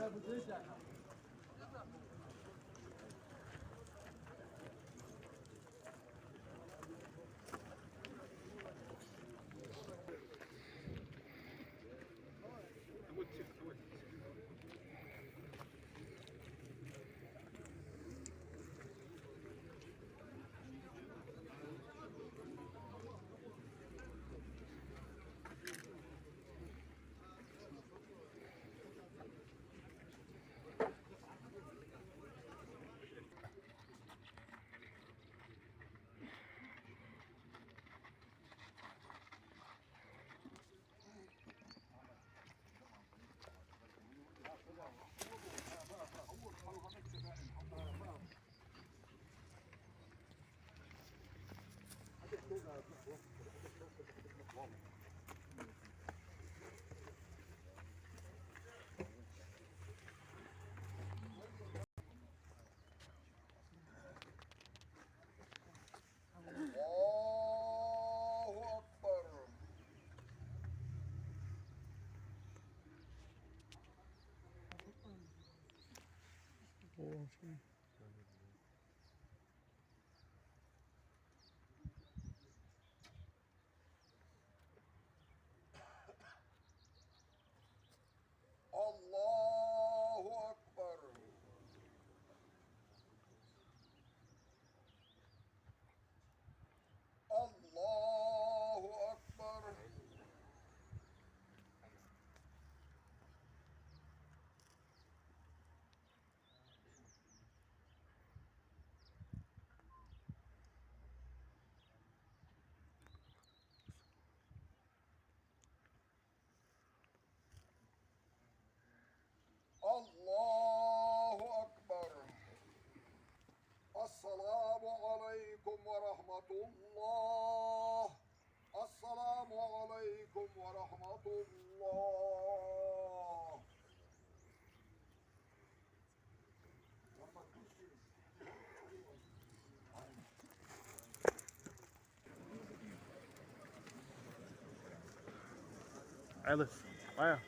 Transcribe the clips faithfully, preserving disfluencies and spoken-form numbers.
الله أكبر. الله أكبر. الله أكبر. الله أكبر. السلام عليكم ورحمة الله. السلام عليكم ورحمة الله. Ӏелас. Ӏа.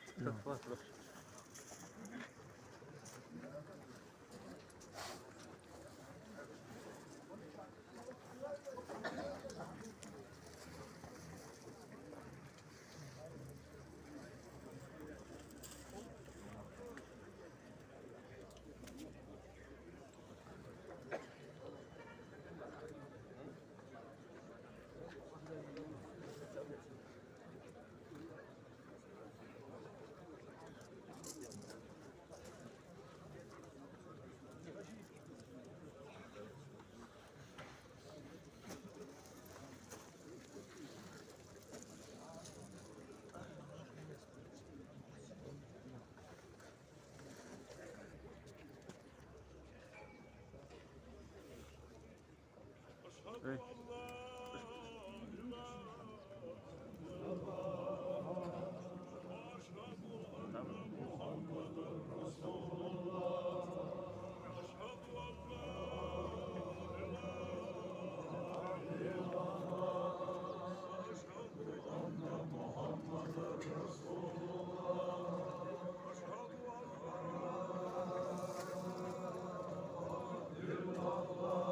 أشهد أن لا إله إلا الله. وأشهد أن محمدا رسول الله. أشهد أن لا إله إلا الله. وأشهد أن محمدا رسول الله. أشهد أن لا إله إلا الله.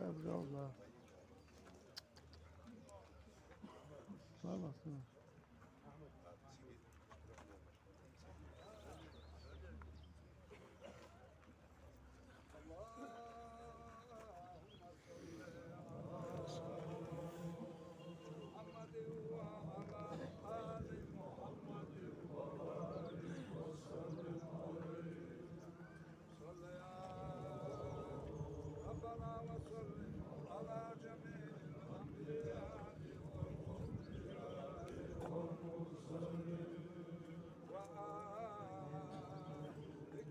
Пожалуйста. Пожалуйста. اللهم صل على محمد وعلى آل محمد وبارك وسلم عليه. صل يا ربنا وسلم على جميع الأنبياء والأولياء والمرسلين وآل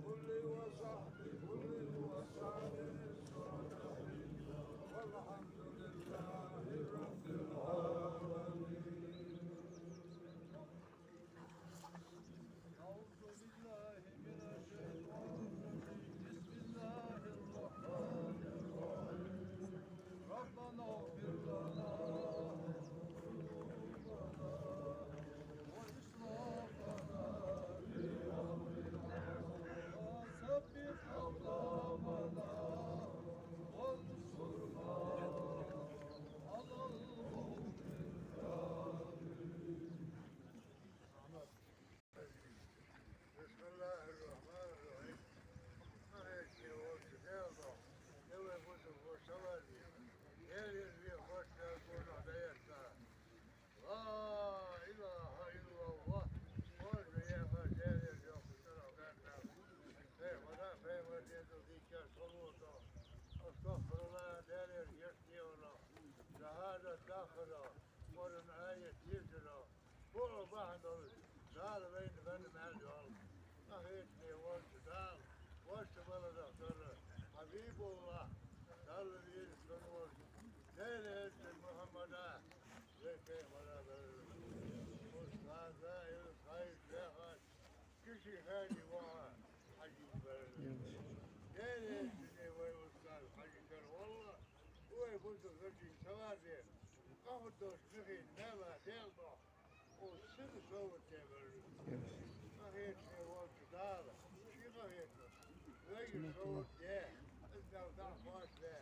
كل وصحب كل وسائر الصالحين. والحمد لله رب العالمين. أعوذ بالله من الشيطان الرجيم. بسم الله الرحمن الرحيم. ربنا اغفر لنا ذنوبنا وإسرافنا في أمرنا وثبت أقدامنا وانصرنا على القوم الكافرين. بسم الله الرحمن الرحيم. Ма хетача волча Даьла духьа, Даьла бусалба вошас а ваьнна, Даьлагара ве хьош Даьла гонахьа дӀаэцна. لا إله إلا الله. Хьоша яха Даьлагара йоккха цӀерах баьнна. Пайхамара, пайхамара дезал дийцар салота. أستغفر الله, Даьлагара гешт дехар. شهادة дахар. Къуръан аят дийцар. Хьо бахьан долаш Дала вайна бенна маьл йола. Ма хетача волча Дала, вошас а ваьнна, Хьабибуллахь, Далла везаш хинна волча Даьла элчан Мухьаммада, вай пайхамара бер. Устаза, из хьайша лехаш, киши хьаьжи ваха Хьажий бер. Даьла элчане вай устаз Хьажий кара валла, вай бусалба вежарий ца вазе, къахетам долаш михийна мела Даьла духьа. Оцу сина совгӀат де бер. Къахетаме волча Дала ший къахетамца вайга совгӀат де, из мел дӀа а кхоачаш де,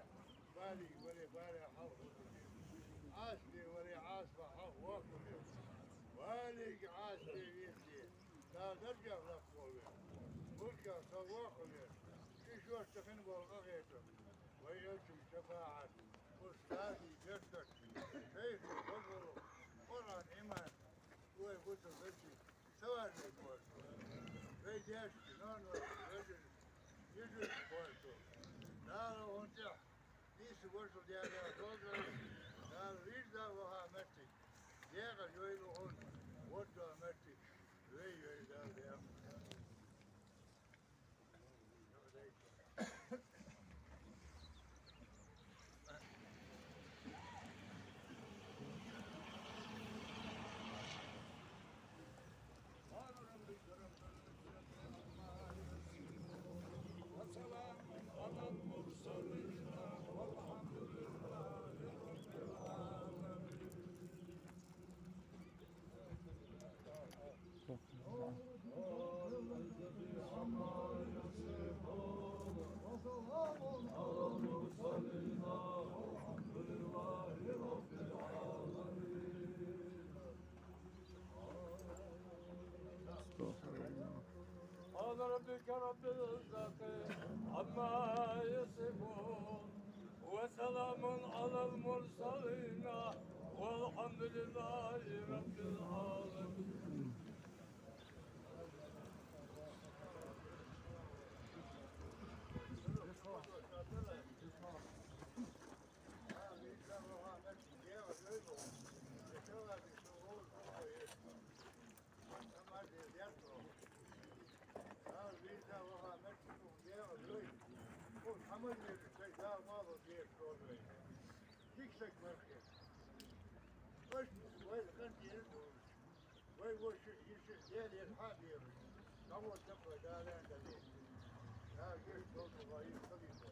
балиг вале, бала хьалхаваккха веза, Ӏаьсий вале, Ӏаьсий хьалхаваккха веза, балиг Ӏаьсий веце, Дала даржах лакхволва, мулках совваккха веза. Ший шоашта хинна бола къахетам, вай элчан шафаӀат, устазий беркат, шайхий фазлулукх, Къуръан, иман, вай бусалба вежарий ца вазе кхоачаш. Вай даьшка, ноаношка, вежарий, йижарий кхоачаш. Дала хьона тӀехьа нийса вошал дер долда, Дала вижда ваха моттиг декъала йойла хьона, водда моттиг вай йойла Дала. وسلام على المرسلين والحمد لله رب العالمين. سبحان ربك رب العزة عما يصفون. وسلام على المرسلين والحمد لله رب العالمين. Вай вошас, йишас Даьлагара хьа а бера, дӀавода тапхой Дала дале. Дала гешт долда вай халифа.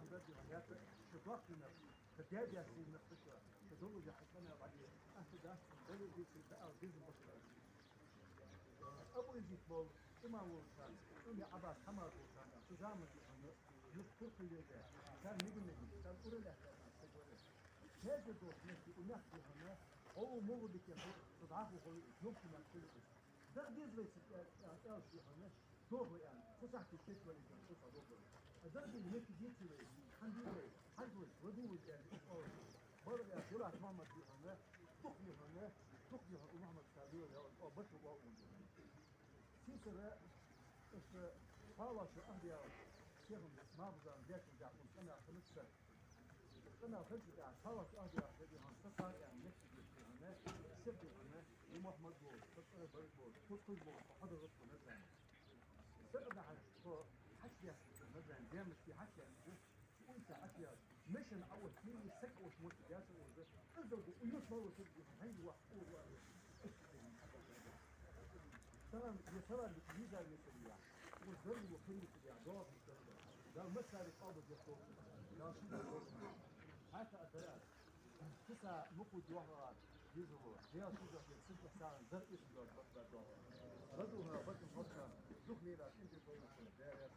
Даьра, шо дохкинарг, шо даь-даь сийрнах ца шо, шо доллаже хьа къамаьл дӀаде, ахча дац, Дала дийцар да аьнна безам ба шоана. Абу Язид волча, имам волча хана, Умми Ӏаббас хӀамаш волча хана, цу заман чухь хьона юрт пурам хилар, царна мига-мига, царна ура лаьттар саг вар. Хьежа долча метте укх мехка хьона, хьо укх мугӀа дикагӀа хьо, цу дӀахо хьо, юххе мехка хьо. Дагадеза вай цу аьл-, аьл-, аьлча хьона, дохло аьнна, цу сахьте кхетавалийта, цу сахьте дохло. А дагадеза метте деций вай, хӀана дий вай, хьажа вай, ладувгӀа вай аьнна, из оалаш. Бала ваь Билат Мухьаммад дий хьона, дукха дий хьона, дукха дий хьона, Мухьаммад Сабир, я, о, баша оал хьона. Сийсара, иштта, палачо ахьа дегӀ, сехам малхбузан декъа дакъа къамаьл хиннад са. Къамаьл хинначул тӀехьагӀа, палачо ахьа дегӀ, дегӀа хьона, са цхьа аьнна, мехкиге хьона, сехам хьона, Мухьаммад волча, цу цӀера барг волча, цу кхуьз волча, хьо дагӀа тхо Назране. Са а дахьаш, тхо хьачу дехкача Назране, дернашка хьачу дехкача, цу улица хьачу яхаш, машен Ӏоотта, саг Ӏоотта, мотт яц оза, из долга уйот мало саг Ӏоотта, хьайна вахт, о, вахт. Салам, я салам, я виза, я салам. Уж дарба хинна я, доагӀа дарба. Да, массари къалба дехкоха. Да, ши дехкоха. Хьата а дара. Киса мукъу доагӀа дезало. Дел ши дохе, синтах сагӀан дар ис доагӀа, бакъдар доагӀа. Радуха, бакъ хӀотта, дух мира, интер полоса, дерес.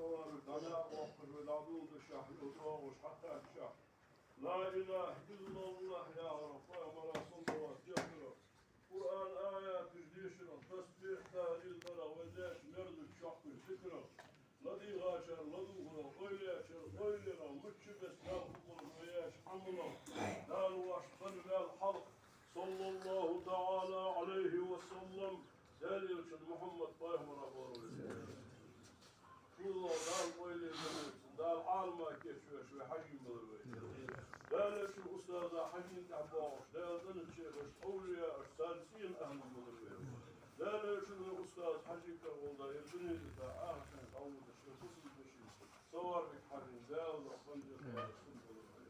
Салават дӀа а воккхаш, вай дӀадоладеш, хьалха тӀагӀаш хьакхаьчача, لا إله إلا الله яхар, пайхамара салават дехар, Къуръан аяташ дешар, тасбихь, тахлил дар, вай даьша мерза чохкаш зикар, ладийгӀачар ладувгӀар, ойла ечар ойла яр, мичча беса Дала хургболаш вай еш Ӏамал, Дала вайх бенна ваьл хьалха, صلى الله تعالى عليه وسلم, Даьла Элчан Мухьаммад пайхамара бола вай. Шоллагӏа, Дала ойла е вайна, Дала Ӏалама кийчвеш вай хьажий болар вай. Даьла Элчан устаза хьажий тӀехьа боагӀаш, Даьла дина чехаш, овлияаш, цар цӀен ахӀлу болар вай. Даьла Элчан устаз хьажий карагӀолла, ер дуне тӀа ахчан хьалвута шоай хусам деши, Саварбик хьажий, Даьла духьа ханжа тӀехьа сун болар вай.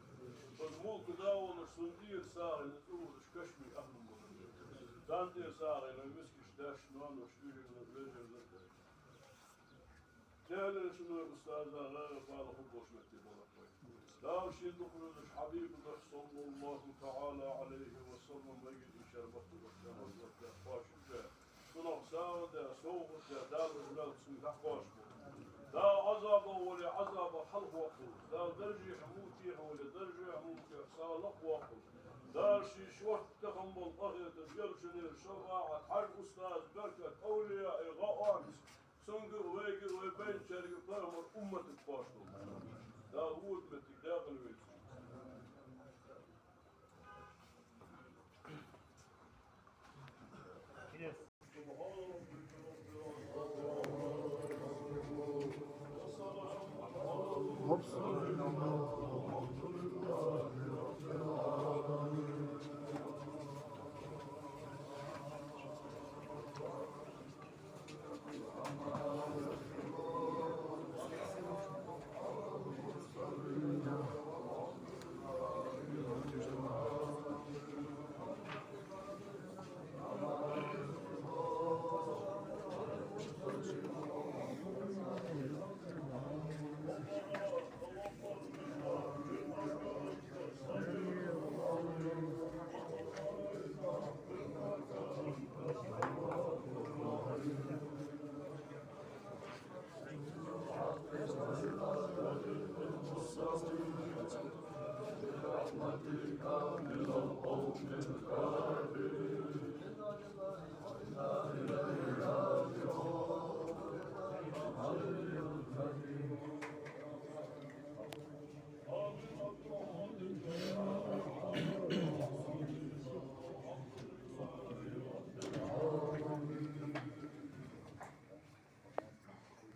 Баз мулка да волаш, сун тӀера сагӀийна цӀувадаш кашмий ахӀлу болар вай. Царна тӀера сагӀийна мискаш, даьш, ноанаш, уйхьарна, вежарна. Даьла Элчан устаза гӀайгӀа-бала хургболаш метте болар вай. Дала ший духьал везача Хьабиба духьа, صلى الله تعالى عليه وسلم, вайга дийшар маттагӀа, Даьла духьа кхоачаш да. Цунах сагӀа да, совгӀат да, Дала из мел цунга дӀакхоачаш ба. Дала Ӏазабах вале, Ӏазабах хьалхавоаккхалва. Дала даржехьа муттехьа вале, даржехьа муттехьа сагӀа лакхвоаккхалва. Дала ший шортта тахан бола къахетам, Элчанера шафаӀат, хьажа устаза беркат, овлияий гӀа оалаш, цунга а, вайга а, вай байначарга а, пайхамара умматага кхоачаш долда. Дала вода моттиг декъала войла.